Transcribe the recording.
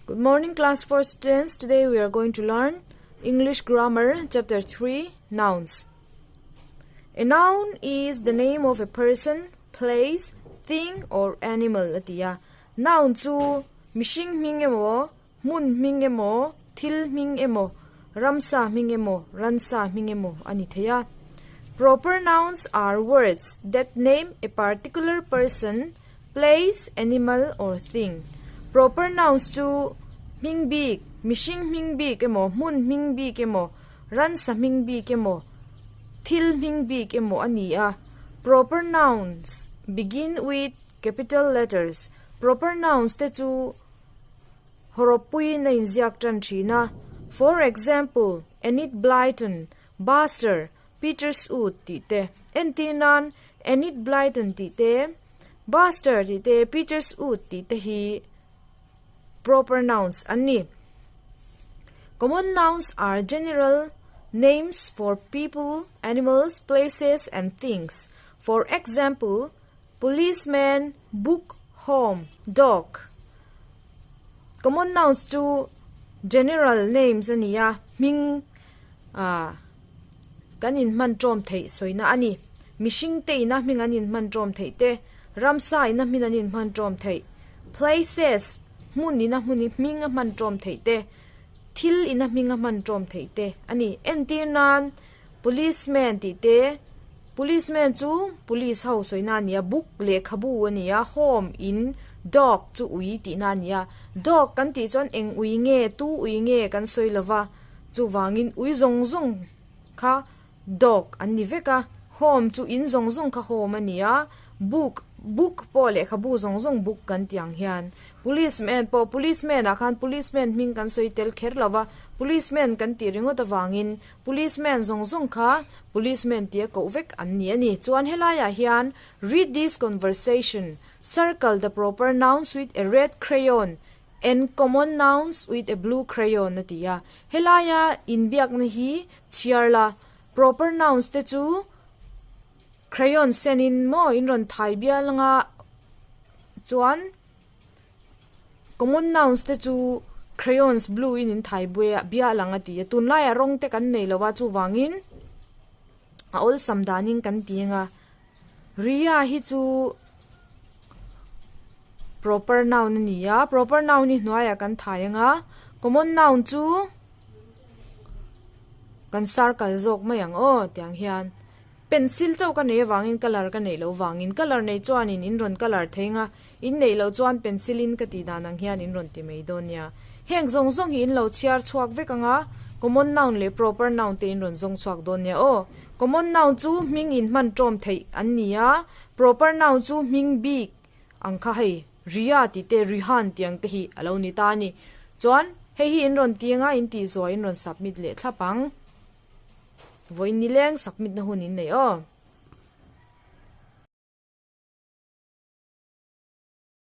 Good morning class 4 students. Today we are going to learn English grammar chapter 3 nouns. A noun is the name of a person, place, thing or animal atia. Noun chu mihring hming emaw, hmun hming emaw, thil hming emaw, ramsa hming emaw, ransa hming emaw ani thei a. Proper nouns are words that name a particular person, place, animal or thing. Proper nouns chu hming bik, mihring hming bik emaw, hmun hming bik emaw, ransa hming bik emaw, thil hming bik emaw a ni a. Proper nouns begin with capital letters. Proper nouns te chu hawrawppuiin a inziak tan thin a. For example, Enid Blyton, Buster, Peters Wood tih te. Entir nan, Enid Blyton tih te, Buster tih te, Peters Wood tih te hi proper nouns an ni. Common nouns are general names for people, animals, places and things. For example, policeman, book, home, dog. Common nouns chu general names a ni a, hming ah kan inhman ṭawm theih sawina a ni. Mihring te ina hming an inhman ṭawm theih te, ramsa ina hmin an inhman ṭawm theih, places hmun ina hmun hming a hman ṭawm theih te, thil ina hming a hman ṭawm theih te a ni. Entir nan policeman tih te, policeman chu police ho sawina a ni a, book lehkhabu a ni a, home in dog chu ui tihna a ni a. Dog kan tih chuan eng ui nge, tu ui nge kan sawi lova. Chuvangin ui zawng zawng kha dog an ni vek a, home chu in zawng zawng kha home a ni a, book book pawh lehkhabu zawng zawng book kan tih ang hian policeman pawh policeman ah khan policeman hming kan sawi tel kher lo va, policeman kan tih ringawt avangin policeman zawng zawng kha policeman tia koh vek an ni a ni. Chuan helaiah hian read this conversation, circle the proper nouns with a red crayon And common nouns with a blue crayon a ti a. Helaia inbiakna hi chhiar la, proper nouns te chu crayon senin maw in rawn thai bial anga chuan common nouns te chu crayons blue in in thai bial ang a ti a. Tunlaiah rawng te kan nei lo a chuvangin a awlsam danin kan ti anga. Ria hi chu proper noun a ni a, proper noun hi hnuaiah kan thai ang a, common noun chu kan circle zawk mai ang aw tiang hian pencil chauh ka nei avangin colour ka neih loh vangin colour nei chuanin in rawn colour thei ang a, in neih loh chuan pencil in ka tih dan ang hian in rawn ti mai dawn nia. Heng zawng zawng hi in lo chhiar chhuak vek ang a, common noun leh proper noun te in rawn zawng chhuak dawn nia aw. Common noun chu hming inhman ṭawm theih an ni a, proper noun chu hming bik ang kha hei Ria tih te Rihan tih ang te hi a lo ni ta a ni. Chuan hei hi in rawn ti anga in tih zuah in rawn submit leh thlap ang. Vawiin nileng submit na hun in nei aw.